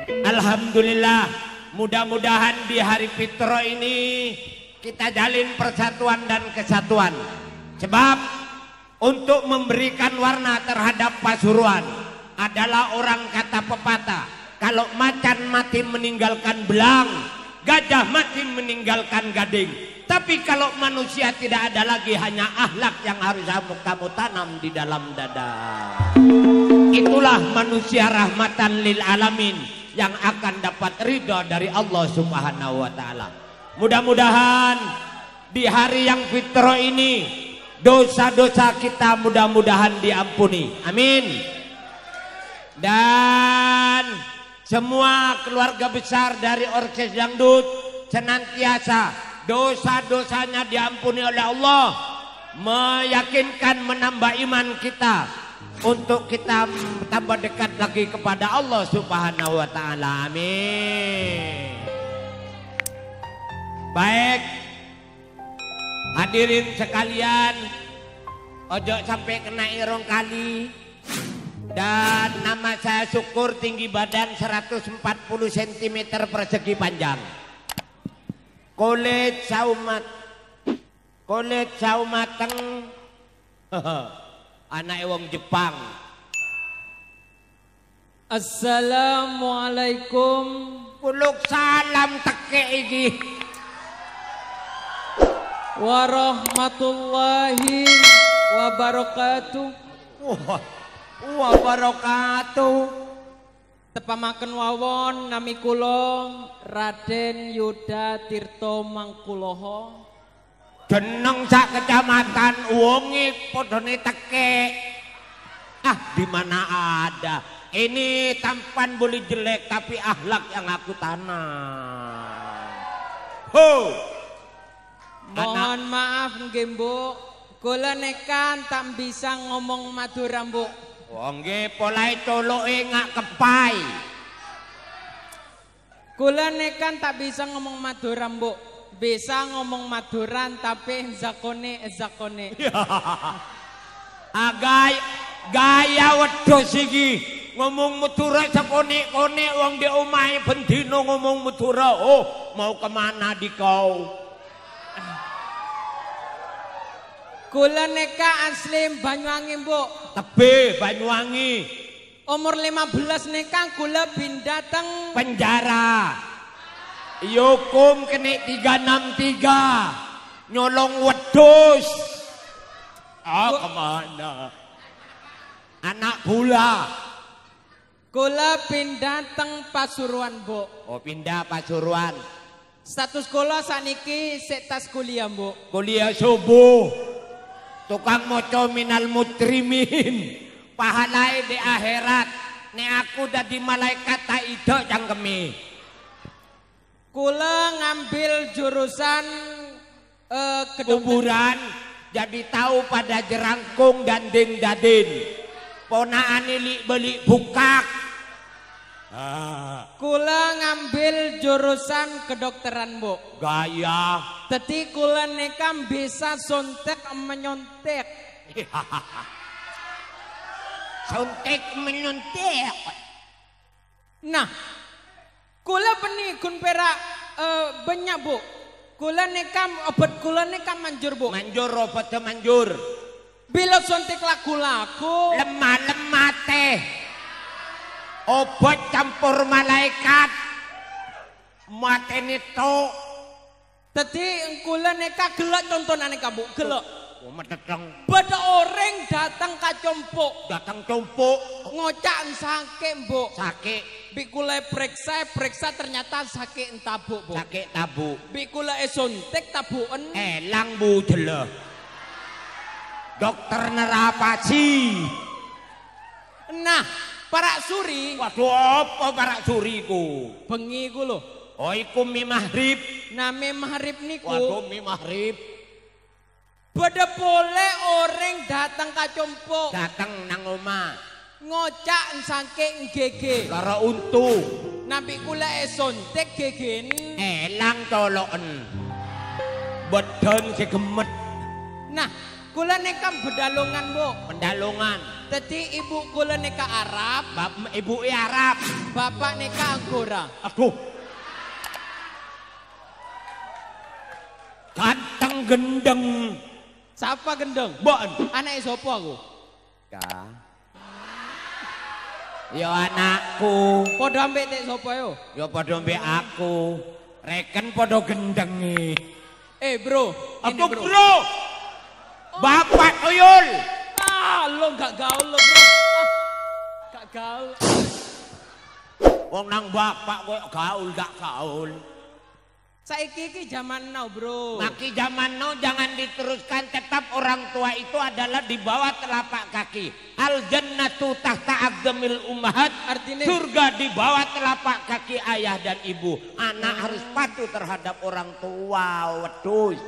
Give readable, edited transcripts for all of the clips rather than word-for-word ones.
Alhamdulillah, mudah-mudahan di hari Fitro ini kita jalin persatuan dan kesatuan. Sebab untuk memberikan warna terhadap Pasuruan adalah orang kata pepatah, kalau macan mati meninggalkan belang, gajah mati meninggalkan gading. Tapi kalau manusia tidak ada lagi, hanya akhlak yang harus kamu tanam di dalam dada. Itulah manusia rahmatan lil alamin yang akan dapat ridha dari Allah Subhanahu wa taala. Mudah-mudahan di hari yang fitro ini dosa-dosa kita mudah-mudahan diampuni. Amin. Dan semua keluarga besar dari Orkes Dangdut senantiasa dosa-dosanya diampuni oleh Allah, meyakinkan, menambah iman kita untuk kita tambah dekat lagi kepada Allah Subhanahu wa taala. Amin. Baik, hadirin sekalian, ojo sampai kena irong kali. Dan nama saya Syukur, tinggi badan 140 cm persegi panjang. Kulit saumat, kulit saumateng, anak wong Jepang. Assalamualaikum. Kuluk salam teke iki. Warahmatullahi wabarakatuh. Wah, wabarakatuh. Tepamaken wawon nami kula Raden Yuda Tirto Mangkuloho. Jeneng sak kecamatan wonge padane tekek. Ah, di mana ada. Ini tampan boleh jelek tapi akhlak yang aku tanam. Ho. Mohon maaf nggih, Mbok. Kula nekan tak bisa ngomong Madura, Mbok. Wong nggih polahe coloke ngak kepai. Kula nekan tak bisa ngomong Madura, Mbok. Bisa ngomong Maduran tapi zakone zakone. Agai gaya wedhus iki ngomong Madura sekone-kone wong di omahe bendino ngomong Madura. Oh, mau kemana di kau? Kula neka asli Banyuwangi, Mbok. Tebe Banyuwangi. Umur 15 neka kula pindah teng penjara. Hukum kene 363. Nyolong wedhus. Ah, kemana? Anak bola. Kula pindah teng Pasuruan, Mbok. Oh, pindah Pasuruan. Status kula sakniki sik tas kuliah, Mbok. Kuliah subuh. Tukang moco minal mutrimin. Pahalae di akhirat. Nek aku dadi malaikat tak idok cangkeme. Kula ngambil jurusan kuburan, jadi tahu pada jerangkung dan ding dadin. Ponakane lik belik bukak. Ah. Kula ngambil jurusan kedokteran, Mbok. Gaya. Tadi kula nekam bisa sontek menyontek. Sontek menyontek. Nah, kula beni gun perak banyak, Bu. Kula nekam obat kula nekam manjur, Bu. Manjur obatnya manjur. Bila sontek laku-laku lemah-lemah teh. Obat campur malaikat mateni tok. Dadi kula neka gelek tontonane ka, Bu, gelek. Oh, meteteng. Bada orang datang ka compuk, datang compuk ngocak sakit, Mbok. Sakit. Bi kula periksa ternyata sakit tabuk, Bu. Sakit tabuk. Bi kula sontek tabuken. Elang Bu jeleh. Dokter nerapasi. Nah, parak suri. Waduh, apa parak suri ku? Bengi ku lho. Oh, iku mi maghrib. Nah, mi maghrib niku. Waduh, mi maghrib. Bada pole orang datang ka compuk. Datang nang omah. Ngocak saking gege. Lara untu. Nabi kula sontek gegen. Elang toloken. Bedon segemet. Nah, kula nekam bedalongan, Bu. Pendalongan. Tadi ibu kula neka Arab, ibu Arab, bapak neka Anggora. Aduh. Ganteng gendeng. Siapa gendeng? Bon. Anake sapa aku? Ka. Ya anakku. Padha ambek tek sapa yo? Ya padha ambek aku. Reken padha gendenge. Eh, bro. Aku bro. Bro. Bapak tuyul. Ah, lo gak gaul lo, bro. Ah, gak gaul. Wong nang bapak kok gaul gak gaul. Saiki iki zaman now, bro. Maki zaman now jangan diteruskan, tetap orang tua itu adalah di bawah telapak kaki. Al jannatu tahta aqdamil ummahat, artinya surga di bawah telapak kaki ayah dan ibu. Anak harus patuh terhadap orang tua, wedhus.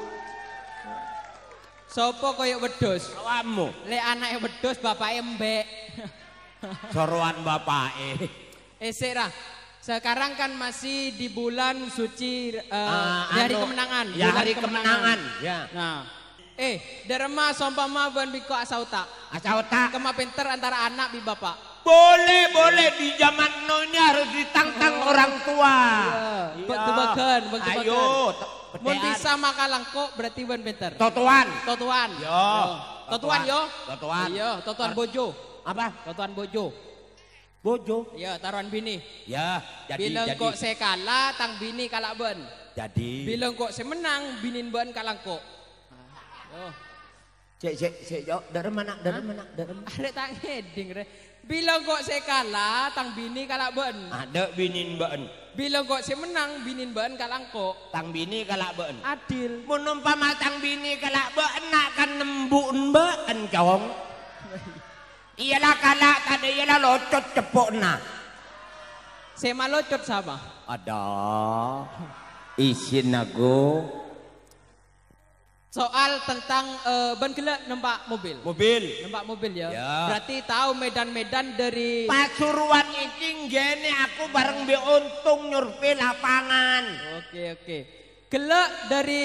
Sopo koyo wedhus? Awakmu. Lek anake wedhus bapake embek. Soroan bapake. Sik ra. Sekarang kan masih di bulan suci hari kemenangan. Ya, hari kemenangan. Ya. Nah. Derma sompama ban biko asauta. Asauta. Kema pinter antara anak bi bapak. Boleh, boleh di zaman now ini harus ditantang orang tua. Iya. Tebakan, tebakan. Ayo. Mun bisa makalangko berarti ban pinter. Totoan. Totoan. Yo. Totoan yo. Totoan. Iya, totoan bojo. Apa? Totoan bojo. Bojo. Iya, taruhan bini. Ya, jadi. Bilang jadi. Kok saya kalah, tang bini kalah ben. Jadi. Bilang kok saya menang, binin ben kalah kok. Yo. Cek cek cek yo, dari mana? Dari mana? Dari mana? Ada tang heading re. Bilang kok saya kalah, tang bini kalah ben. Ada binin ben. Bilang kok saya menang, binin ben kalah kok. Tang bini kalah ben. Adil. Mun umpama tang bini kalah ben, nak kan nembun ben cong. Iyalah kalah tadi iyalah locot cepok nah. Sema locot sama? Ada. Izin aku. Soal tentang ban gelak nempak mobil. Mobil. Nempak mobil ya. Ya. Berarti tahu medan-medan dari Pasuruan iki nggene aku bareng be untung nyurvei lapangan. Oke oke. Gelak dari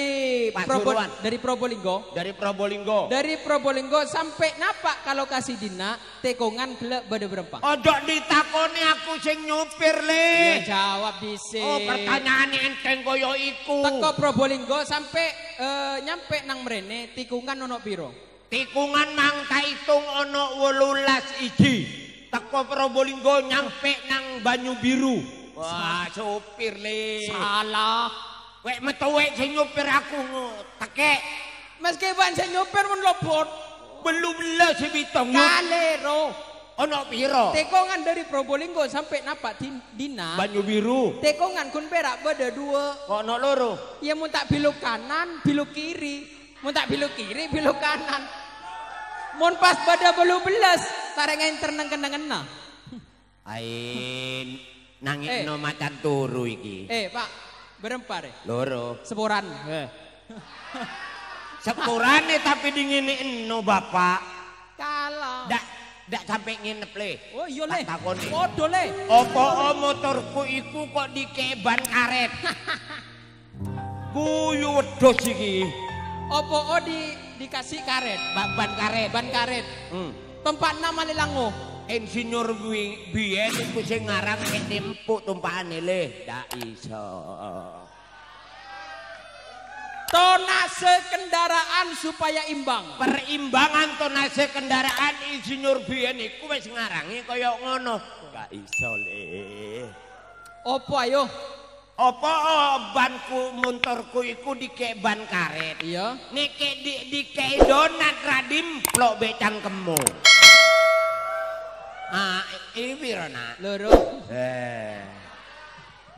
dari Probolinggo. Dari Probolinggo. Dari Probolinggo sampai napak kalau kasih dina tekongan gelak pada berapa? Ojo ditakoni aku sing nyupir le. Ya jawab dhisik. Oh pertanyaane enteng koyo iku. Teko Probolinggo sampai nyampe nang mrene tikungan ono piro? Tikungan mang tak hitung ono 18 iji. Teko Probolinggo nyampe nang Banyu Biru. Wah supir le. Salah. Wek metuwek sing nyupir aku tekek. Meski ban sing nyupir mun lobot. Belum lah sing pitung. Kalero. Ono piro? Tekongan dari Probolinggo sampai napak dina. Banyu Biru. Tekongan kun perak beda dua. Kok ono loro? Ya mun tak belok kanan, belok kiri. Mun tak belok kiri, belok kanan. Mun pas pada belu belas, tareng enter nang kena-kena. Ain nangikno macan turu iki. Pak. Berempar ya? Loro. Sepuran. Sepurane tapi dingin no bapak. Kalah. Dak sampai nginep le. Oh iya le. Takoni. Podo le. Opo motorku iku kok dikeban karet. Guyu wedhus iki. Opo dikasih karet. Ban karet. Ban karet. Tempat nama Lelango. Insinyur biyen iku sing ngarang empuk tumpakane le. Ndak iso. Tonase kendaraan supaya imbang. Perimbangan tonase kendaraan insinyur biyen iku wis ngarangi kaya ngono. Gak iso le. Opo ayo? Opo banku montorku iku dikek ban karet. Iya. Nek dikek donat radimplok be cangkemmu. Ah, ini piro nak? Loro.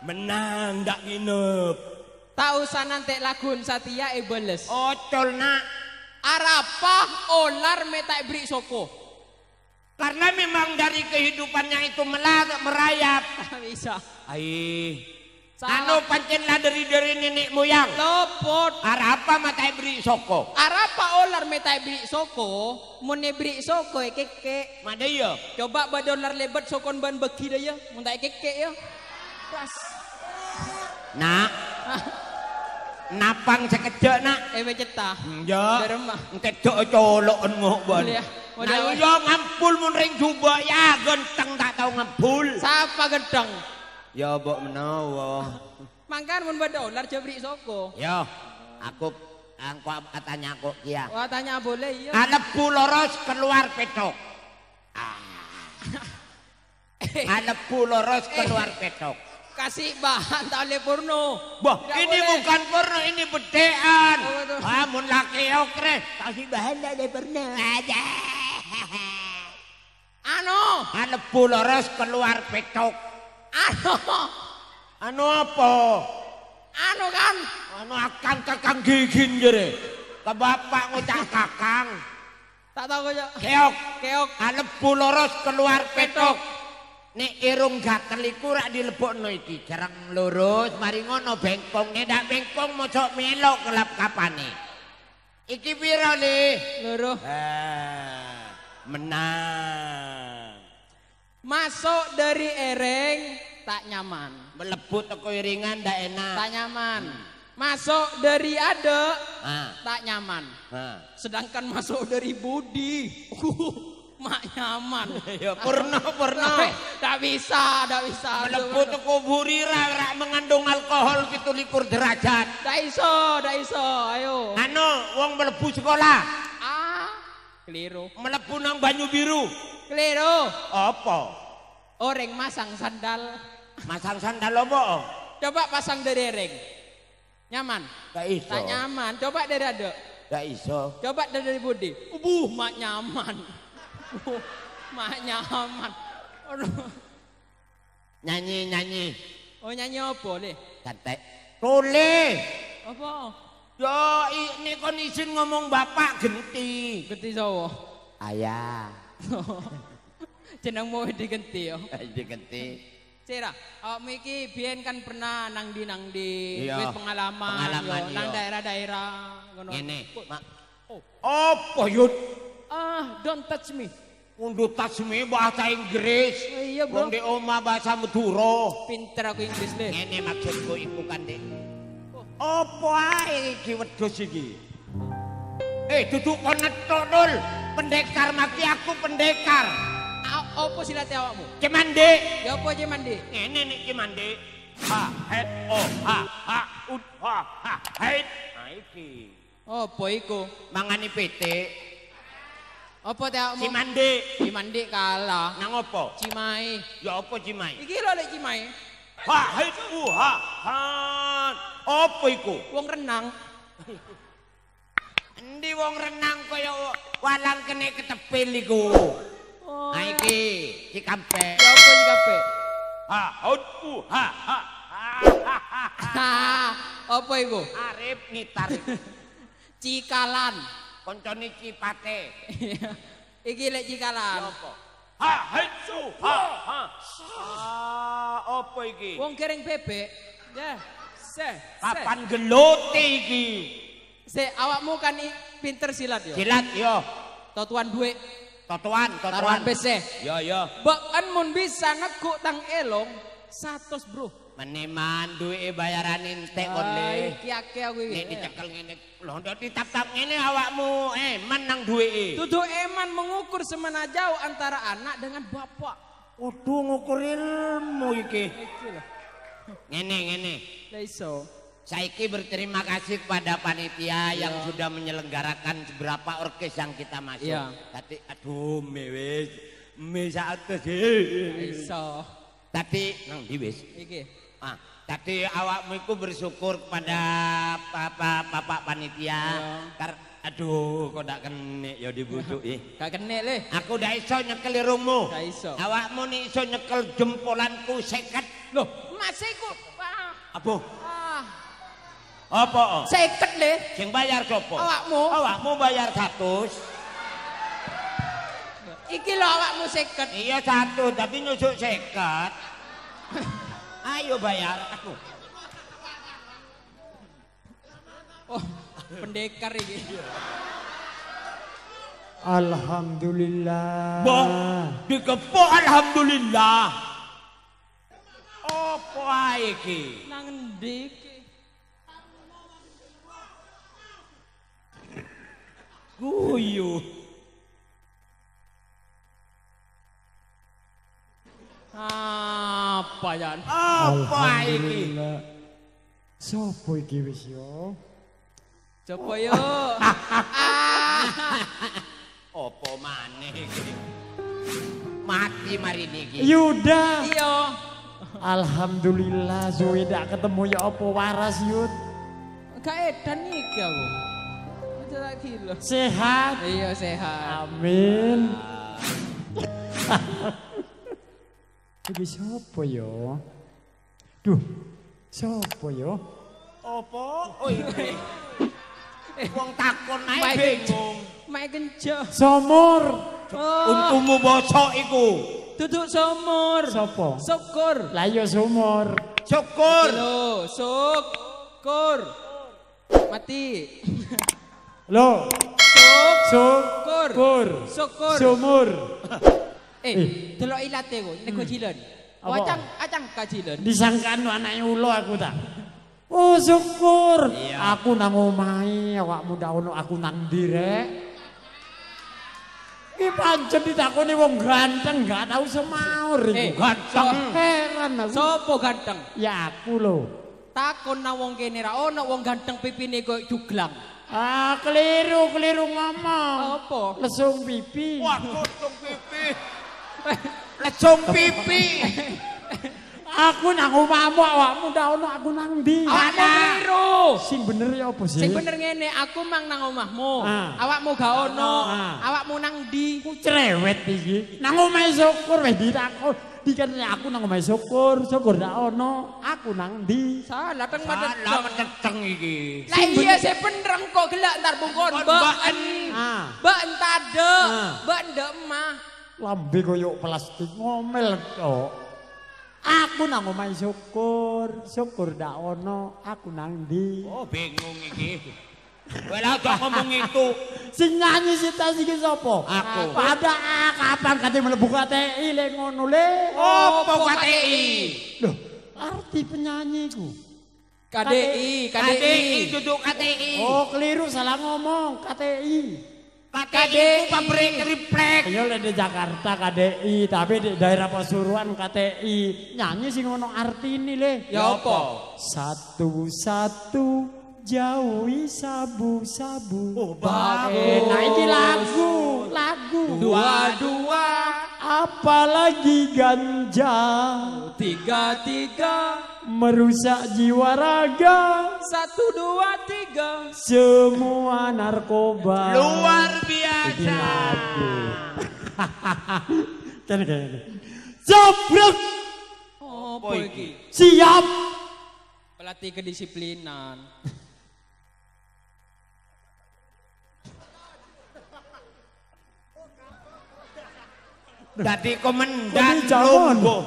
Menang ndak nginep. Tak usah nanti lagun Satya ebeles. Ocol nak. Arapah olar metak beri soko. Karena memang dari kehidupannya itu merayap. Bisa. Ai. Anu pancen lah dari nenek moyang. Lopot. Arapa matai beri soko. Arapa olar metai beri soko. Mune beri soko keke. Mada ya. Coba badolar lebet sokon ban begi dah ya. Mun tak keke ya. Pas. Nak. Napang sekejek nak. Ewe cetah. Ya. Entek coloken ngok bon. Nah yo ngampul mun ring jumbo ya genteng tak tau ngempul. Sapa genteng? Ya mbok menawa. Mangkan mun dolar jebrik soko. Yo, aku angko tanya kok kia. Wah tanya boleh iya. Alebu loros keluar petok. Alebu loros keluar petok. Kasih bahan tak boleh porno. Bah, ini boleh. Bukan porno, ini bedean. Oh, ah, mun laki okre, kasih bahan tak boleh porno aja. Ano? Alebu loros keluar petok. Ano? Ano apa? Ano kan? Ano akang kakang gigin jere. Ke bapak ngucap kakang. Tak tahu kok. Keok, keok. Alebu loros keluar petok. Nek irung gatel iku rak dilebokno iki, jarang lurus mari ngono bengkong, nek ndak bengkong mosok melok kelap kapane. Iki piro le? Loro. Menang. Masuk dari ereng tak nyaman. Melebu teko iringan ndak enak. Tak nyaman. Masuk dari adek tak nyaman. Sedangkan masuk dari budi. Mak nyaman. Ya purno purno. Tak bisa, tak bisa. Mlebu teko buri rak mengandung alkohol 27 derajat. Tak iso, tak iso. Ayo. Anu wong mlebu sekolah. Ah, keliru. Mlebu nang banyu biru. Keliru. Apa? Orang masang sandal. Masang sandal apa? Coba pasang dari ring. Nyaman? Tak iso. Tak nyaman. Coba dari adek. Tak iso. Coba dari budi. Ubuh, mak nyaman. Mak nyaman. Aduh. Nyanyi nyanyi. Oh nyanyi apa le? Santai. Tole. Apa? Yo ini kon izin ngomong bapak genti. Genti sapa? Ayah. Jenengmu digenti yo. Digenti. Cera, awakmu iki biyen kan pernah nang di wis pengalaman, pengalaman yo, nang daerah-daerah ngono. Ngene. Oh. Apa yut? Ah, don't touch me. Undu touch me bahasa Inggris. Oh, iya, bro. Wong di omah bahasa Madura. Pinter aku Inggris le. Ngene maksudku iku kan, Dik. Oh. Apa ae iki wedhus iki? Duduk kon netok dul. Pendekar maki aku pendekar. Apa silate awakmu? Cemande. Ya apa cemande? Ngene nek cemande. H H O H H U H H H. Nah iki. Apa iku? Mangani pitik. Apa te awakmu? Cimande. Cimande kalah. Nang apa? Cimahi. Ya apa Cimahi? Iki lho lek Cimahi. Ha H U H H. Apa iku? Wong renang. Endi wong renang kaya walang kene ketepil iku. Oh. Nah iki Cikampek. Ya apa Cikampek? Ha U H H. Apa iku? Arif ngitar. Cikalan. Koncone Cipate. Iki lek Cikalan. Apa? Ha ha ha ha. Apa iki? Wong gereng bebek. Ya. Se. Kapan gelote iki? Se awakmu kan pinter silat yo. Silat yo. Totuan duit. Totuan, totuan. Taruhan PC. Yo yo. Bahkan mun bisa ngeguk tang elong 100, bro. Meneman duwe bayaran entek kon le. Iki akeh aku iki. Nek dicekel ngene, lho ndok ditap-tap ngene awakmu eman nang duweke. Dudu eman mengukur semana jauh antara anak dengan bapak. Kudu ngukur ilmu iki. Iki lho. Ngene ngene. Lah iso. Saiki berterima kasih kepada panitia yang sudah menyelenggarakan beberapa orkes yang kita masuk. Tadi aduh me wis me 100. Iso. Tadi nang ndi wis? Iki. Ah, tadi awakmu iku bersyukur kepada bapak panitia. Aduh, kok ndak kenek ya dibutuki. Gak kenek le. Aku ndak iso nyekel irungmu. Gak iso. Awakmu nek iso nyekel jempolanku 50. Loh, mas iku. Apa? Apa? 50 le. Sing bayar sapa? Awakmu. Awakmu bayar 100. Iki lho awakmu 50. Iya 1, tapi nyusuk 50. Ayo bayar aku. Oh, pendekar iki. Alhamdulillah. Boh, dikepuk alhamdulillah. Apa ae iki? Nang endi iki? Guyu. Apa ya? Apa iki? Sopo iki wis yo? Coba yo. Apa maneh iki? Mati mari niki. Yuda. Iya. Alhamdulillah suwe ndak ketemu ya apa waras Yud. Gak edan iki aku. Aja lagi lho. Sehat. Iya sehat. Amin. Iki sapa yo? Duh. Sapa yo? Apa? Oh iki. Wong takon ae bingung. Mae kenjo. Somor. Oh. Untumu bosok iku. Duduk somor. Sopo? Syukur. Lah iya sumur. Syukur. Lho, syukur. Mati. Lho. Syukur. Syukur. Syukur. Sumur. Delok ilate ku, nego jilen. Apa? Acang kajilen. Disangkano anake ulo aku ta. Oh syukur. Iya. Aku nang omahe, awakmu ndak ono aku nang ndi rek. Iki pancen ditakoni wong ganteng gak tau semaur iku. Ganteng. Heran aku. Sopo ganteng? Ya aku lho. Takon nang wong kene ra ono wong ganteng pipine koyo juglang. Ah keliru ngomong. Apa? Lesung pipi. Waduh, lesung pipi. Lesung pipi. Aku nang omahmu awakmu ndak ono aku nang ndi? Awakmu keliru. Sing bener ya apa sih? Sing bener ngene, aku mang nang omahmu. Awakmu gak ono. Awakmu nang ndi? Ku cerewet iki. Nang omahe syukur wis ditakon. Dikene aku nang omahe syukur, syukur ndak ono. Aku nang ndi? Salah teng Salah meteng iki. Lah iya sing bener kok gelak ntar bungkon mbak. Mbak entade, mbak ndek emah. Lambe koyo plastik ngomel tok. Aku nang omahe syukur, syukur ndak ono, aku nang ndi? Oh bingung iki. Lah kok ngomong itu. Sing nyanyi sita iki sapa? Aku. Pada kapan kate mlebu KTI le ngono le? Opo KTI? Loh, arti penyanyi iku. KDI, KDI duduk KTI. Oh, keliru salah ngomong, KTI. KDI ku pabrik triplek. Ya lek di Jakarta KDI, tapi di daerah Pasuruan KTI. Nyanyi sing ono artine le. Ya apa? Satu-satu jauhi sabu-sabu. Oh, bagus. Nah iki lagu, lagu. Dua-dua, apalagi ganja. Tiga-tiga, merusak jiwa raga. 1, 2, 3, semua narkoba. Luar biasa. Kene. Jabrek. Apa iki? Siap. Pelatih kedisiplinan. Dadi komandan lungguh.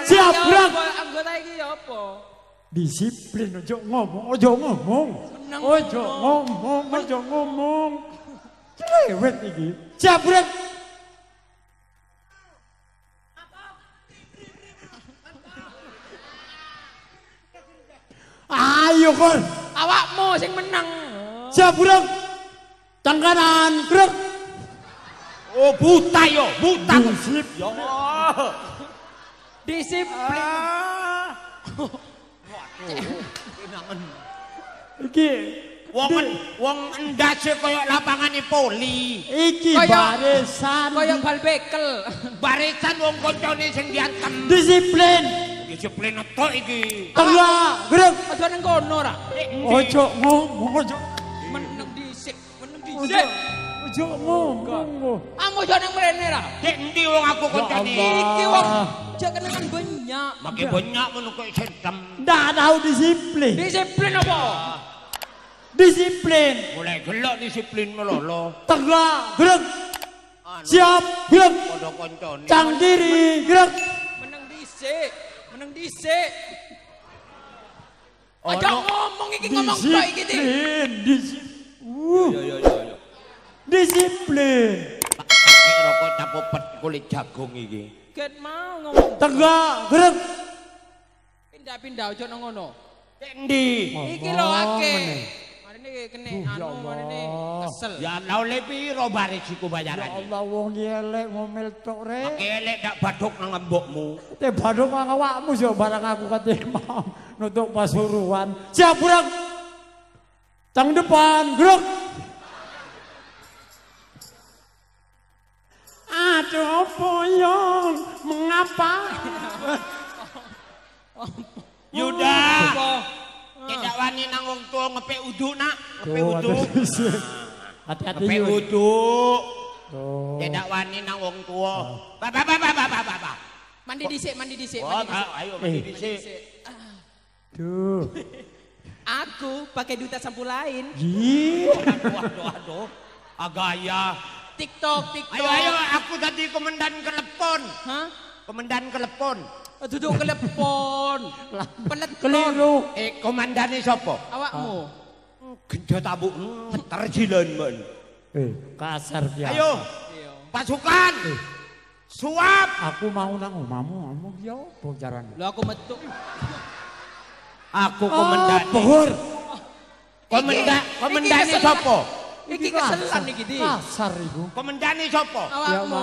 Siap, gerak. Anggota iki ya apa? Disiplin, ojo ngomong, ojo ngomong. Ojo ngomong, ojo ngomong. Cerewet iki. Siap, gerak. Ayo kon. Awakmu sing menang. Siap, gerak. Tangan kanan, gerak. Oh buta yo, buta. Disiplin. Ya Allah. Disiplin. Waduh. Iki wong endase koyo lapangane poli. Iki barisan koyo bal bekel. Barisan wong koncone sing diantem. Disiplin. Disiplin tok iki. Tegak, gerak. Aja nang kono ra. Ojo ngomong, ojo. Meneng dhisik, meneng dhisik. Ojo ngomong. Amu aja nang mrene ra. Dek endi wong aku koncone? Iki wong aja kenangan banyak. Make banyak ngono kok sentem. Ndak tahu disiplin. Disiplin apa? Disiplin. Mulai gelok disiplin melolo. Tegak, gerak. Siap, gerak. Padha koncone. Cang kiri, gerak. Meneng dhisik, meneng dhisik. Aja ngomong iki ngomong tok iki. Disiplin, disiplin. Yo yo yo. Disiplin. Pakai rokok capopet kulit jagung iki. Get mau ngomong. Tegak, gerak. Pindah-pindah aja nang ngono. Dek endi? Iki lho akeh. Kene kene anu marine kesel. Ya Allah oleh piro baris iku bayarane? Ya Allah wong elek ngomel tok rek. Make elek dak badhok nang mbokmu. Te badhok nang awakmu yo barang aku kate mau nutuk Pasuruan. Siap kurang. Tang depan, gerak. Aduh boyong, mengapa? Yuda. Tidak wani nang wong tua ngepek uduk nak, ngepek uduk. Hati-hati ngepek uduk. Tidak wani nang wong tua. Ba ba ba ba ba ba. Mandi dhisik, mandi dhisik, mandi dhisik. Ayo mandi dhisik. Duh. Aku pakai duta sampu lain. Ih. Aduh aduh aduh. Agaya. TikTok, TikTok. Ayo ayo aku tadi komandan kelepon. Hah? Komandan kelepon. Duduk kelepon. Peleton. Keliru. Komandane sapa? Awakmu. Genjo tabuk ngeter jilen men. Kasar dia. Ayo. Pasukan. Suap. Aku mau nang omahmu, ngomong ya apa carane? Lho aku metu. Aku komandan. Bohor. Komandan, komandane sapa? Iki keselan iki di. Kasar iku. Komandane sapa? Awakmu.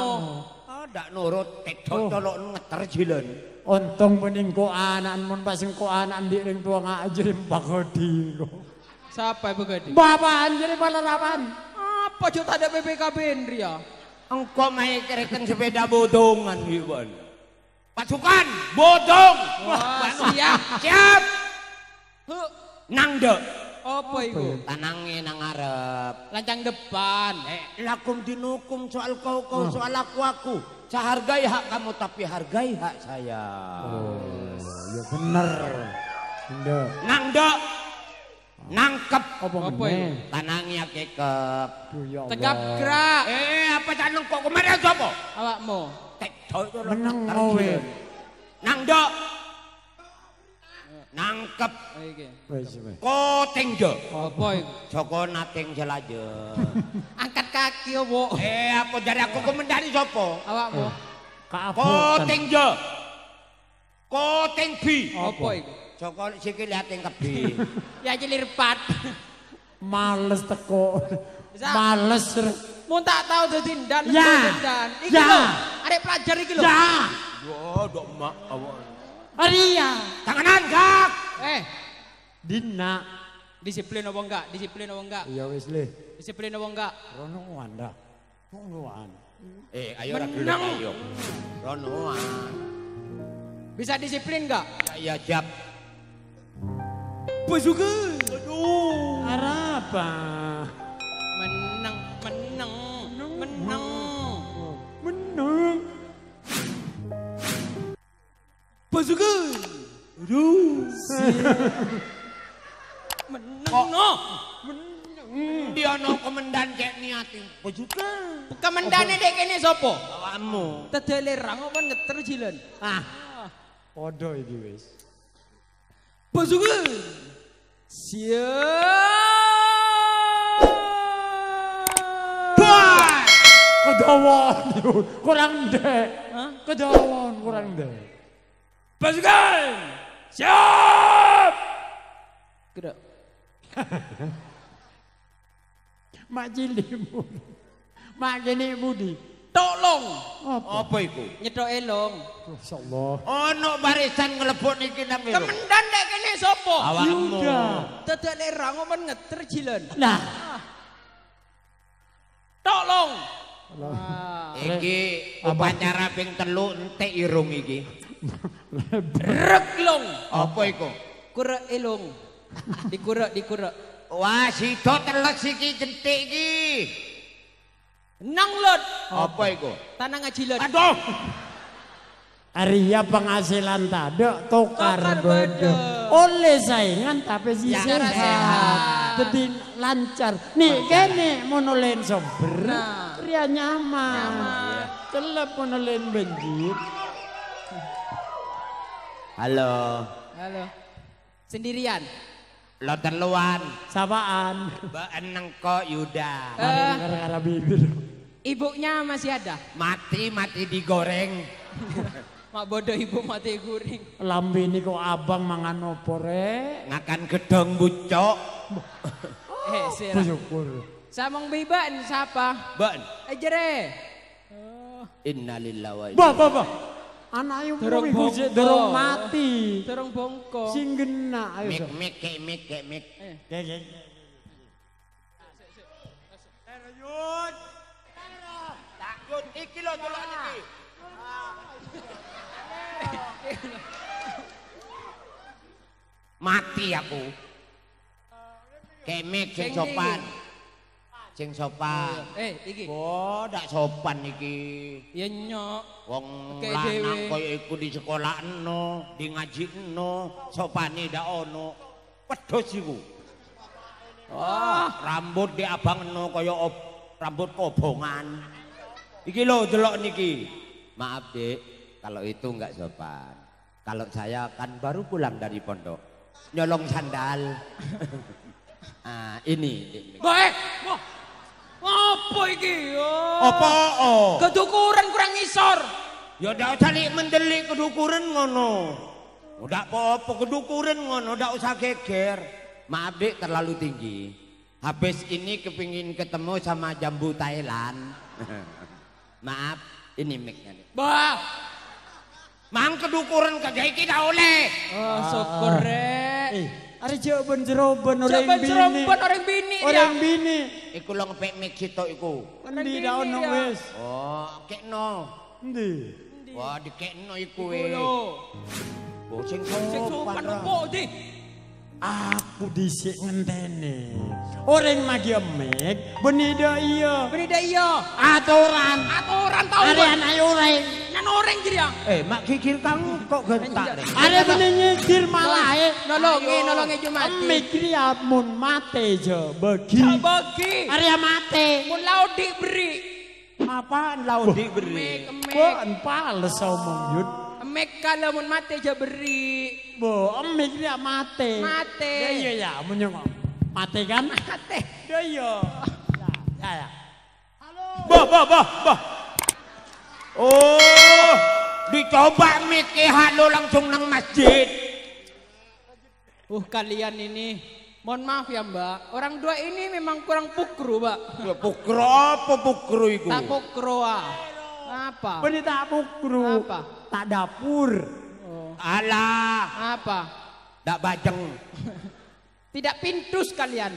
Oh, ndak nurut, tedok colok ngeter jilen. Untung mening kok anak mun pas engko anak ndik ring tua ngajrim bagodi kok. Siapa bagodi? Bapak anjir palarapan. Apa jo tak ada BPKB Ndri ya? Engko mae kereken sepeda bodongan iki, Bon. Pasukan bodong. Wah, siap. Siap. Nang ndek. Apa iku? Tanange nang ngarep. Lancang depan. Lakum dinukum soal kau kau soal aku aku. Saya hargai hak kamu tapi hargai hak saya. Oh, ya bener. Ndek. Nang ndek. Nangkep. Apa meneh? Tanange kekep. Tegap gerak. Apa caneng kok kemarin sapa? Awakmu. Tek meneng kowe. Nang ndek. Nangkep. Iki. Wis wis. Koting jo. Apa iku? Joko nating jelaje. Angkat kaki opo? Apa jare aku komendani sapa? Awakmu. Koting jo. Koting bi. Apa iku? Joko sikil ating kebi. Ya cilirpat. Males teko. Males. Mun tak tau dadi ndan, ndan. Iki lho, arek pelajar iki lho. Ya. Yo, dok mak awak. Arya, tanganan kak. Dina. Disiplin apa enggak? Disiplin apa enggak? Iya wis le. Disiplin apa enggak? Ronoan dah. Ronoan. Ayo ra gelem ayo. Ronoan. Bisa disiplin enggak? Ya, ya siap. Bazuka. Aduh. Arapa. Menang, menang, menang. Menang. Bazuka. Aduh. Menang no. Menang. Dia no komandan cek niati. Bazuka. Komandane dek kene sapa? Awakmu. Tedele rang apa ngeter jilen. Ah. Padha iki wis. Bazuka. Siap. Kedawon kurang ndek. Kedawon kurang ndek. Pasukan siap. Gerak. Mak cilikmu. Mak kene budi. Tolong. Apa iku? Nyethok elong. Masyaallah. Ono barisan nglebok niki nang kene. Kemendan nek kene sapa? Awakmu. Dadak lek ra ngomen ngeter jilen. Nah. Tolong. Iki upacara ping 3 entek irung iki. Reklong. Apa iku? Kurek elong. Dikurek, dikurek. Wah, sida teles iki jentik iki. Nang lot. Apa iku? Tanah ngajilet. Aduh. Arya penghasilan tadek tokar bedek. Oleh saingan tapi sih sehat. Jadi lancar. Nih kene monolen sober. Ria nyaman. Celep monolen benjit. Halo. Halo. Sendirian. Lo terluan. Sapaan. Beeneng kok Yuda. Gara-gara bibir. Ibunya masih ada? Mati digoreng. Mak bodoh ibu mati goreng. Lambe ini kok abang mangan opo rek? Ngakan gedong bucok. Bersyukur. Samong biban siapa? Ben. Jere. Innalillahi wa inna. Bah, bah, bah. Anak iku durung mati. Durung bongko. Sing gena ayo. Mik mik mik mik. Kek. Yud. Takut iki lho delok iki. Mati aku. Kemik sing sopan. Sing sopan. Iki. Oh, ndak sopan iki. Ya nyok. Wong lanang koyo iku di sekolahno, di ngajikno, sopane ndak ono. Wedhus iku. Oh, rambut di abangno kaya rambut kobongan. Iki lho delok niki. Maaf, Dik, kalau itu enggak sopan. Kalau saya kan baru pulang dari pondok. Nyolong sandal. Ah, ini. Baik. Wah. Apa iki? Apa? Kedukuran kurang ngisor. Ya ndak usah lik mendelik kedukuran ngono. Ndak apa-apa kedukuran ngono, ndak usah geger. Maaf, Dik, terlalu tinggi. Habis ini kepingin ketemu sama jambu Thailand. Maaf, ini mic-nya. Bah. Mang kedukuran kagak iki dak oleh. Oh, syukur rek. Are jawaban jeroban orang bini. Orang bini. Orang bini. Iku lho ngepek mic sitok iku. Endi dak ono wis. Oh, kekno. Endi? Wah, dikekno iku wis. Oh, sing sopan opo di? Aku dhisik ngenteni. Orang magi mic, beni dak iya. Beni dak iya. Aturan. Aturan tau. Are anak orang. Nan orang jadi ya. Mak kikir kang kok gentak. Are beni nyikir malah. Nolongi, nolongi Jumati. Mic ya mun mate je bagi. Bagi. Are mate. Mun laudi beri. Apaan laudi beri? Mek. Bon pales omong yud. Mek kalau mun mate je beri. Bo, emik dia mate. Mate. Ya iya ya, mun mate kan? Mate. Ya iya. Ya ya. Halo. Bah bah bah bah. Oh, dicoba mike halo langsung nang masjid. Kalian ini, mohon maaf ya Mbak, orang dua ini memang kurang pukru, Mbak. Ya pukru apa pukru iku? Tak pukru ah. Apa? Beni tak pukru. Apa? Tak dapur. Oh. Alah. Apa? Tak bajeng. Tidak pintus kalian.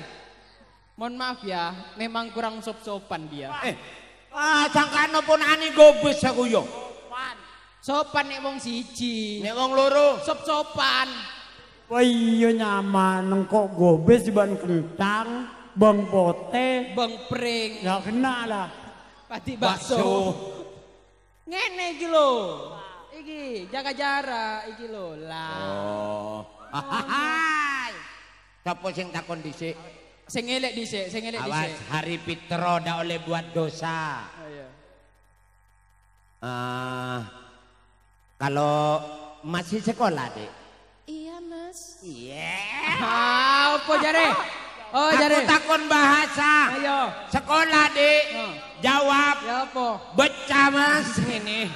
Mohon maaf ya, memang kurang sop-sopan dia. Sangkano pun ani gobes aku yo. Sopan. Sopan nek wong siji. Nek wong loro sop-sopan. Wah iya nyaman kok gobes ban kentang, bang pote, bang pring. Ya kena lah. Pati bakso. Ngene iki lho. Iki jaga jarak iki lho. Lah. Oh. Hai. Sapa sing takon dhisik? Sing elek dhisik, sing elek dhisik. Awas hari Fitro ndak oleh buat dosa. Oh iya. Kalau masih sekolah, Dik? Iya, Mas. Iya. Ah, opo jare? Oh, jare. Aku takon bahasa. Ayo. Sekolah, Dik. Oh. Jawab. Ya apa? Becah, Mas, ngene.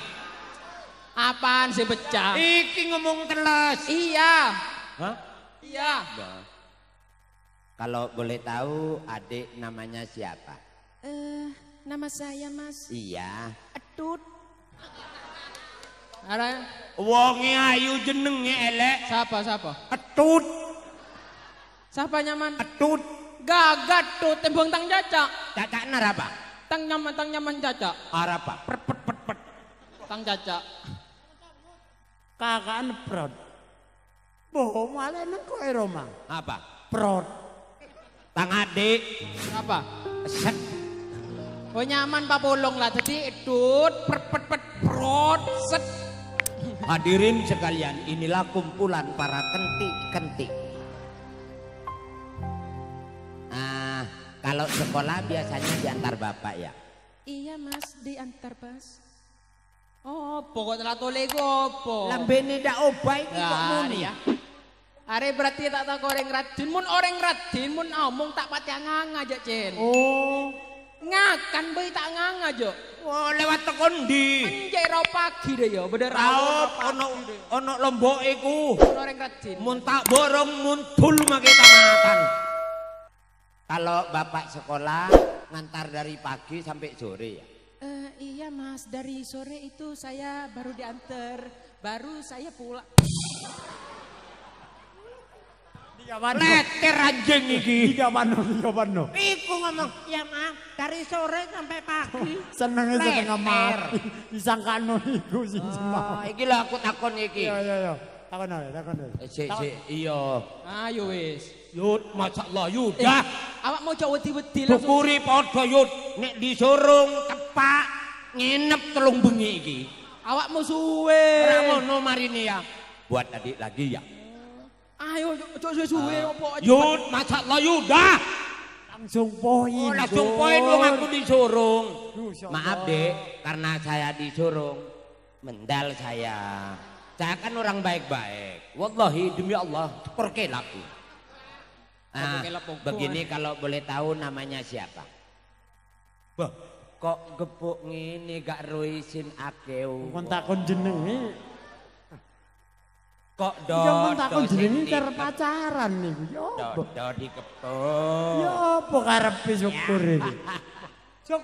Apaan sih becah? Iki ngomong teles. Iya. Hah? Iya. Nah. Kalau boleh tahu adik namanya siapa? Nama saya, Mas. Iya. Etut. Ara. Wonge ayu jenenge elek. Siapa, siapa? Etut. Siapa nyaman? Etut. Gagat tuh tembung tang cacak. Cacak narapa? Tang nyaman cacak. Arapa? Pet pet pet pet. Tang cacak. Kakaan prot. Boh malah nang kowe Roma. Apa? Prot. Tang adik. Apa? Set. Oh nyaman Pak Polong lah. Jadi edut pet pet pet prot set. Hadirin sekalian, inilah kumpulan para kentik-kentik. Ah, kalau sekolah biasanya diantar bapak ya? Iya Mas, diantar Mas. Oh, pokok telah tole iku apa? Lambene ndak obah iki kok muni ya. Are berarti tak tak orang rajin, mun orang rajin mun omong tak pati nganga aja Cen. Oh, ngakan bae tak nganga jo. Oh, lewat tekon ndi? Menjek ro pagi deh ya, bener ono ono lombok iku. Ono orang rajin. Mun tak borong mun dul make tamatan. Kalau bapak sekolah ngantar dari pagi sampai sore ya? Iya mas, dari sore itu saya baru diantar, baru saya pulang. Leter anjing iki. Tiga pano. Iku ngomong, ya maaf, dari sore sampai pagi. Senengnya setengah mati. Disangkano iku sing semau. Iki lho aku takon iki. Iya. Takon ae. Sik, iya. Ayo wis. Yud, masyaallah Yudah. Awak mau cok wedi-wedi langsung. Bukuri padha Yud, nek disurung tepak nginep 3 bengi iki. Awakmu suwe. Ora ngono marine ya. Buat adik lagi ya. Ayo cok suwe-suwe opo. Yud, masyaallah Yudah. Langsung poin. Oh, langsung poin wong aku disurung. Maaf, Dek, karena saya disurung mendal saya. Saya kan orang baik-baik. Wallahi demi Allah, perkelap. Nah, begini kalau boleh tahu namanya siapa? Bah, kok gebuk ngene gak ruisin akeu. Kon takon jenenge. Kok do takon jenenge cara pacaran niku. Ya apa? Do dikepuk. Ya apa karepe syukur iki. Sok.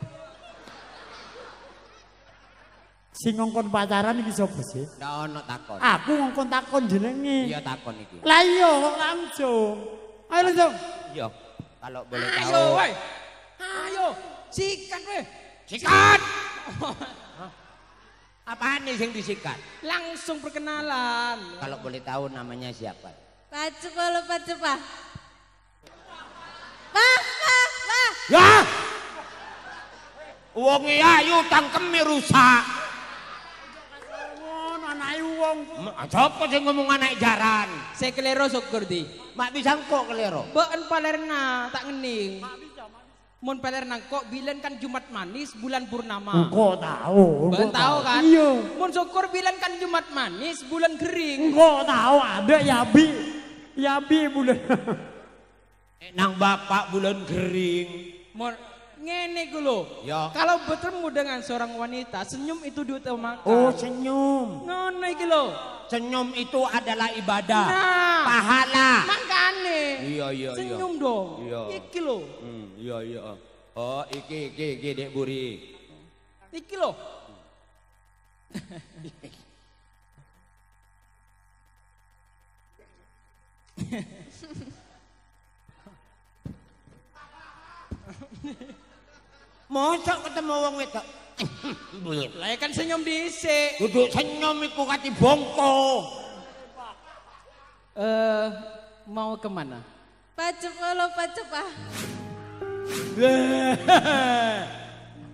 Sing ngongkon pacaran iki sapa sih? Ndak ono takon. Aku ngongkon takon jenenge. Iya takon iki. Lah iya kok langsung. Ayo langsung. Iya, kalau boleh tahu. Ayo woi. Ayo, sikat weh. Sikat. Apaan nih sing disikat? Langsung perkenalan. Kalau boleh tahu namanya siapa? Pacepolo pacepa. Pak, pak, pak. Ya. Wong ayu tangkeme rusak. Ngono anake wong. Sapa sing ngomong anak jaran? Saya kelero syukur di. Mak bisa kok kelero. Been palerna tak ngening. Mun palerna kok bilen kan Jumat manis bulan purnama. Engko tahu. Ben tahu kan? Iya. Mun syukur bilen kan Jumat manis bulan kering. Engko tahu ada yabi. Yabi bulan. Nang bapak bulan kering. Mun ngene ku lho. Ya. Kalau bertemu dengan seorang wanita, senyum itu diutamakan. Oh, senyum. Ngono iki lho. Senyum itu adalah ibadah. Nah, pahala. Makane. Iya. Senyum dong. Iya. Iki lho. Iya. Oh, iki Dek Buri. Iki lho. Mosok ketemu wong wedok. Lah kan senyum dhisik. Duduk senyum iku kati bongko. Mau kemana? Pacepolo pacepa.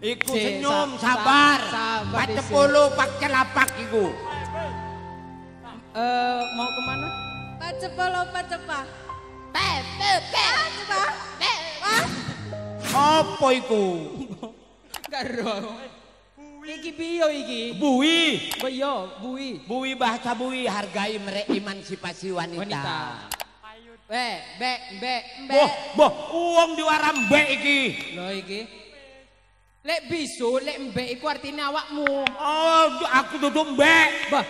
Iku senyum sabar. Pacepolo pak celapak iku. Mau kemana? Pacepolo pacepa. Pe pe pe. Pacepa. Pe. Apa iku? Karo. Iki piye iki? Bui. Iya, bui. Bui bahasa bui hargai merek emansipasi wanita. Be, be, be, be. Boh, boh, uang diwaram be iki. Lho iki. Lek bisu, lek mbek iku artine awakmu. Oh, aku duduk mbek. Bah.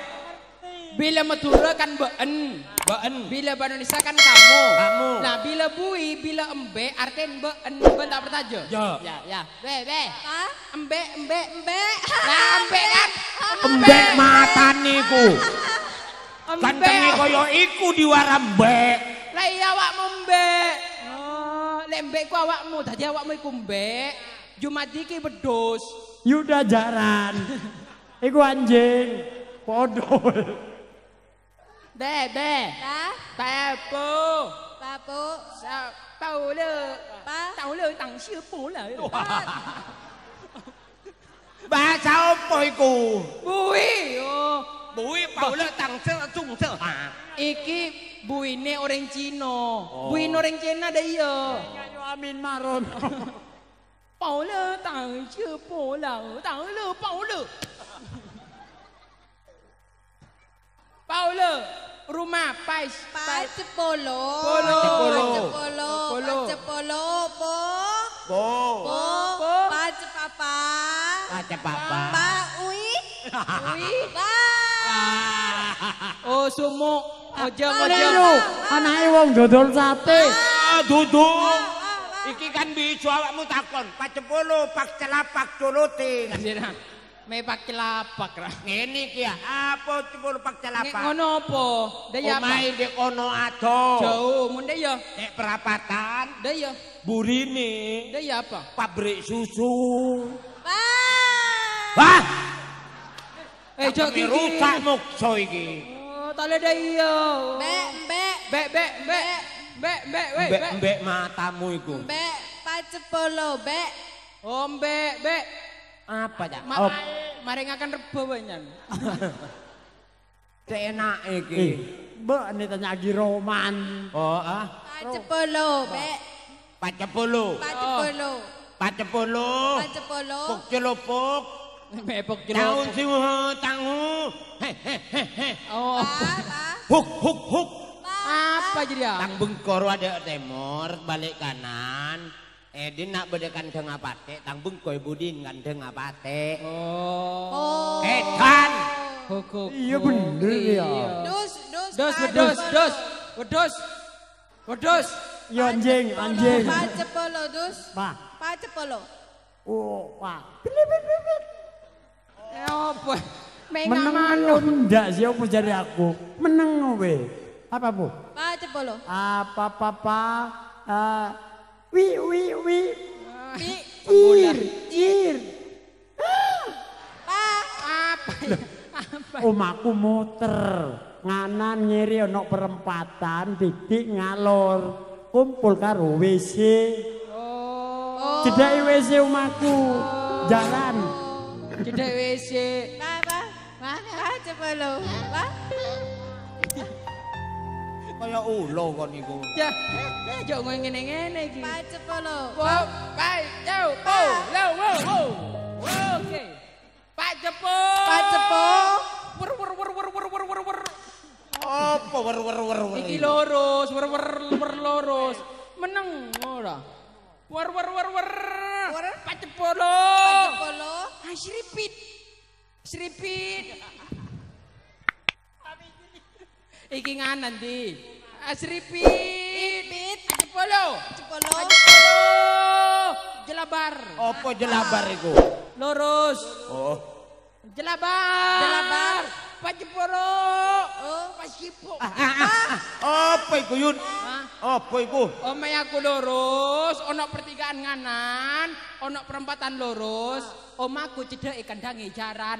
Bila Madura kan been. Been. Bila Indonesia kan kamu. Kamu. Nah, bila bui, bila embe artinya been. Ben tak bertajo. Ya. Ya, ya. Be, be. Hah? Embe, embe. Embe. Nah, embe kan. Embe matane iku. Gantenge kaya iku diwaram mbek. Lah iya awakmu mbek. Oh, lek mbek ku awakmu, dadi awakmu iku mbek. Jumat iki wedhus. Yuda jaran. Iku anjing. Podo. Be, be. Ta. Papu. Papu. Sa pau le. Pa. Tau le tang siu pu le. Bahasa opo iku? Bui. Oh. Bui pau le tang se cung se ha. Iki buine orang Cina. Buine orang Cina ada iya. Ayo amin maron. Pau le tang siu pu le. Tang le pau le. Pau le. Rumah pais Pacepolo. Pacepolo. Pacepolo. Po. Po. Po. Pacepapa. Pacepapa. Pa ui. Ui. Pa. Oh sumo. Ojong ojong. Anake wong dodol sate. Duduk. bisu awakmu takon. Pacepolo pak celapak colote. Me pak celapak ra. Ngene iki ya, apa cepolo pak celapak? Ngono apa? Ndek apa? Omahe ndek kono ado. Jauh, mun ndek ya. Nek perapatan. Ndek ya. Burine. Ndek ya apa? Pabrik susu. Wah. Wah. Eh jok iki rusak mukso iki. Oh, tale ndek iya. Mbek, mbek. Mbek, mbek, mbek. Mbek, mbek, weh, mbek, mbek matamu iku. Mbek, pacepolo, mbek. Oh, mbek, mbek. Apa ya? Maringaken rebo wae nyan. Cek enak iki. Mbak ini tanya lagi roman. Oh, ah. Pacepolo, mbek. Pacepolo. Pacepolo. Pacepolo. Pacepolo. Pok celopok. Mbek pok celopok. Tahun siwu tangu. He he he he. Oh. Huk huk huk. Apa jadi ya? Tang Bengkor ada timur, balik kanan. Din nak bedekan tengah pate, tang Bengkor budin kan tengah pate. Oh. Edan. Iya bener ya. Dus dus dus wedus dus wedus wedus. Ya anjing anjing. Pacepolo dus. Pak. Pacepolo. Oh, pak. Beli beli beli. Apa? Menang manuk ndak sih apa jare aku? Meneng kowe. Apa bu? Pacepolo. Apa papa? Wi wi wi. Ir ir. Pa. Apa? Apa? Omaku muter nganan ngiri ana perempatan titik ngalor kumpul karo WC. Oh. Cedhake WC omaku. Jalan. Cedhake WC. Pa pa. Pacepolo. Pa. Kaya ulo kon iku. Ya, jok ngene-ngene iki. Pacepolo. Wow, pai, yo, oh, lo, wo, wo. Oke. Pacepo. Pacepo. Wer wer wer wer wer wer wer wer. Apa wer wer wer wer. Iki lurus, wer wer wer lurus. Meneng ora. Wer wer wer wer. Pacepolo. Pacepolo. Ah, sripit. Sripit. Iki nganan di. Asripit. Ipit. Pacepolo. Pacepolo. Pacepolo. Jelabar. Apa jelabar iku? Lurus. Oh. Jelabar. Jelabar. Pacepolo. Oh. Pasipo. Apa iku Yun? Apa iku? Omahe aku lurus, ana pertigaan nganan, ana perempatan lurus, omahku cedhake kandange jaran.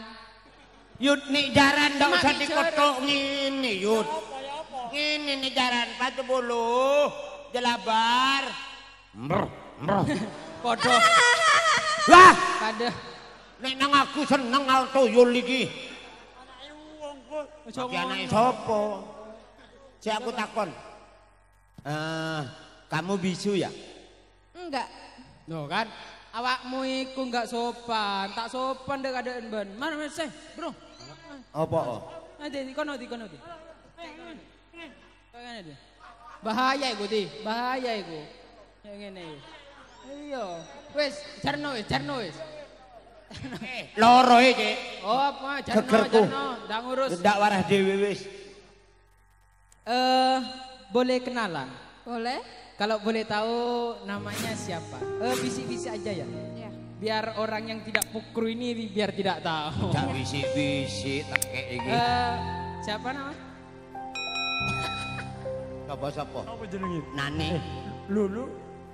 Yud nek jaran ndak usah dikotok ngene Yud. Ngene nek jaran Pacepolo jelabar. Mbrh mbrh. Padha. Lah, padha. Nek nang aku seneng tuyul iki. Anake wong kok. Iki anake sapa? Cek aku takon. Kamu bisu ya? Enggak. Loh kan. Awakmu iku enggak sopan, tak sopan dek adeen ben. Mana mas bro? Apa? Nanti di kono di kono di. Bahaya iku di, bahaya iku. Ya ngene iki. Iya. Wis, jarno wis, jarno wis. Loro iki. Oh apa? Jarno, jarno, ndak ngurus. Ndak warah dhewe wis. Boleh kenalan? Boleh. Kalau boleh tahu namanya siapa? Bisik-bisik aja ya. Ya. Biar orang yang tidak pukru ini biar tidak tahu. Tidak bisik-bisik tekek iki. Siapa nama? Sapa sapa? Apa jenenge? Nani. Lulu,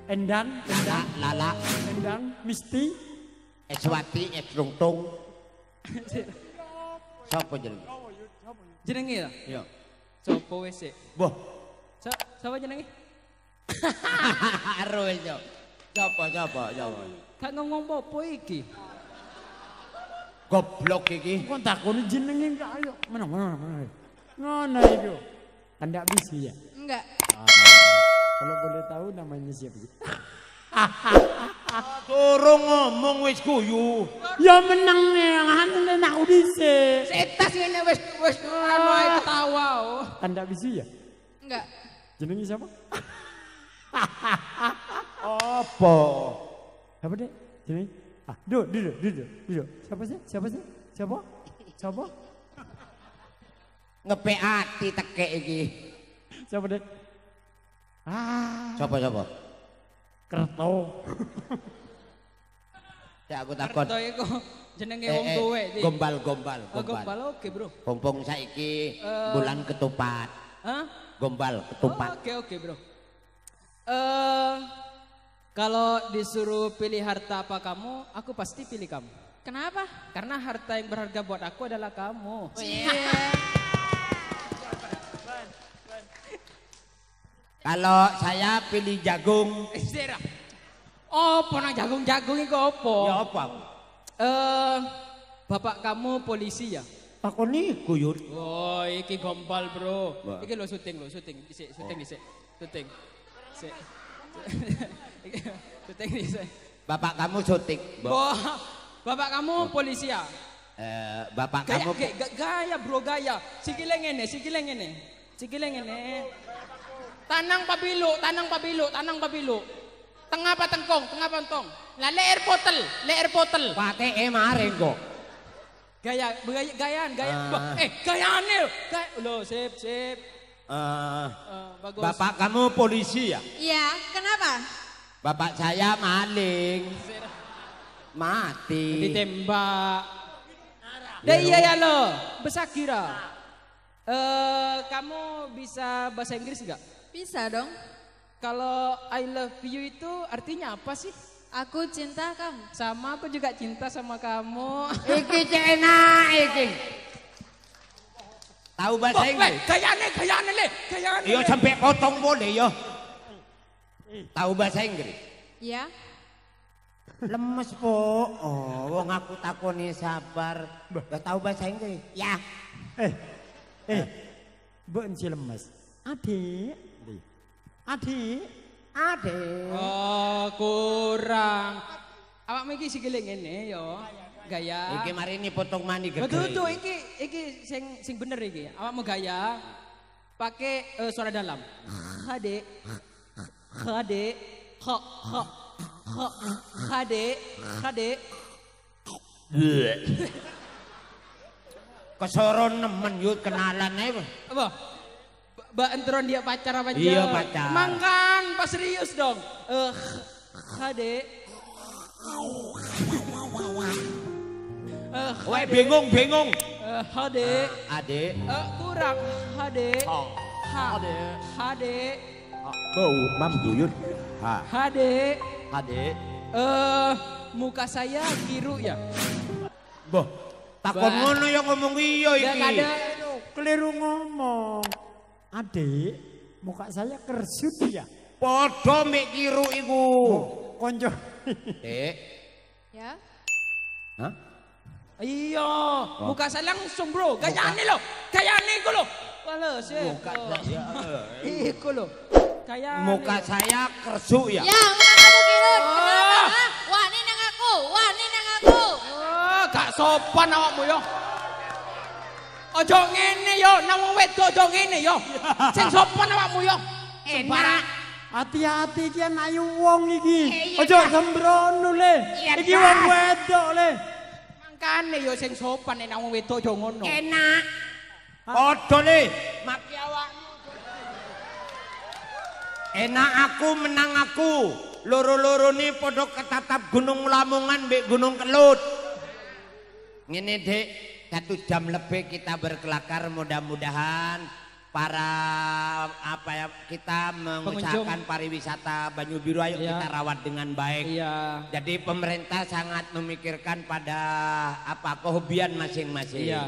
Endang, Lala, Lala, Endang, Misti, Eswati, Esrungtung. Sapa jenenge? Jenenge ya? Iya. Sopo wis sik? Boh. Sapa jenenge? Aro wis yo. Sapa sapa sapa. Gak ngomong apa iki. Goblok iki. Kon takoni jenenge gak ayo. Meneng meneng meneng. Ngono iku. Kan ndak bisu ya? Enggak. Kalau boleh tahu namanya siapa sih? Durung ngomong wis guyu. Ya meneng ngene aku dhisik. Setas ngene wis wis anu ae ketawa. Kan ndak bisu ya? Enggak. Jenenge siapa? Apa? Apa dek? Jenenge? Ah, duduk, duduk, duduk, duduk. Siapa sih? Siapa sih? Siapa? Siapa? Ngepek ati tekek iki. Siapa dek? Ah. Siapa siapa? Kerto. Ya aku takon. Kerto iku jenenge wong tuwek iki. Gombal-gombal, Oh, gombal oke, Bro. Pompong saiki bulan ketupat. Hah? Gombal ketupat. Oke, oke, Bro. Kalau disuruh pilih harta apa kamu, aku pasti pilih kamu. Kenapa? Karena harta yang berharga buat aku adalah kamu. Oh, iya. Kalau saya pilih jagung. Opo nang jagung-jagung iku opo? Ya apa? Bapak kamu polisi ya? Takoni guyur. Oh, iki gombal, Bro. Iki lho syuting lho, syuting dhisik, syuting dhisik. Syuting. Sik. Syuting dhisik. Bapak kamu syuting. Bapak kamu polisi ya? Bapak gaya, kamu gaya, Bro, gaya. Sikile ngene, sikile ngene. Sikile ngene. Tanang pabilu, tanang pabilu, tanang pabilu. Tengah apa tengkong, tengah apa tengkong. Lah leer potel, leer potel. Pateke maring kok. Gaya, gaya, gayaan, gaya. Gayane lho. Gaya, lho, sip, sip. Bagus. Bapak kamu polisi ya? Iya, kenapa? Bapak saya maling. Mati. Ditembak. Deh iya ya lo, besar kira. Kamu bisa bahasa Inggris enggak? Bisa dong. Kalau I love you itu artinya apa sih? Aku cinta kamu. Sama aku juga cinta sama kamu. Iki enak iki. Tahu bahasa Inggris? Gayane, gayane le, gayane. Iya sampai potong boleh yo. Tahu bahasa Inggris? Iya. Lemes po. Oh, wong aku takoni sabar. Gak tahu bahasa Inggris. Ya. Mbok enci lemes. Adik. Adik. Adik. Oh, kurang. Awakmu iki sikile ngene yo. Gaya. Iki mari ini potong mani gede. Betul tuh, iki iki sing bener iki. Awakmu gaya pakai suara dalam. Adik. Adik. H h h adik. Adik. Kesoron nemen yut kenalan ae. Apa? Mbak enteron dia pacar apa aja? Iya pacar. Mangkan, pas serius dong. Adik. Weh bingung bingung. Adik. Adik. Kurang adik. Adik. Adik. Bau mam guyut. Ha. Adik. Adik. Muka saya biru ya. Boh. Takon ngono ya ngomong iya iki. Keliru ngomong. Adik, muka saya kersut ya. Padha mek kiru iku. Konco. Dek. Ya. Hah? Iya, muka saya langsung, Bro. Gayane lho. Gayane iku lho. Wah lho, sik. Muka saya. Iku lho. Gayane. Muka saya kersuk ya. Ya, muka kamu kirut. Kenapa? Wani nang aku, wani nang aku. Oh, gak sopan awakmu yo. Ojo ngene yo, nang wong wedok ojo ngene yo. Sing sopan awakmu yo. Enak. Hati-hati iki anak wong iki. Ojo sembrono le. Iki wong wedok le. Mangkane yo sing sopan nek nang wong wedok ojo ngono. Enak. Padha le, maki awakmu. Enak aku menang aku. Loro-loro ni padha ketatap Gunung Lamongan mbek Gunung Kelut. Ngene Dek, 1 jam lebih kita berkelakar, mudah-mudahan para apa ya kita mengusahakan pariwisata Banyu Biru ayo ya. Kita rawat dengan baik. Ya. Jadi pemerintah sangat memikirkan pada apa kehobian masing-masing. Ya.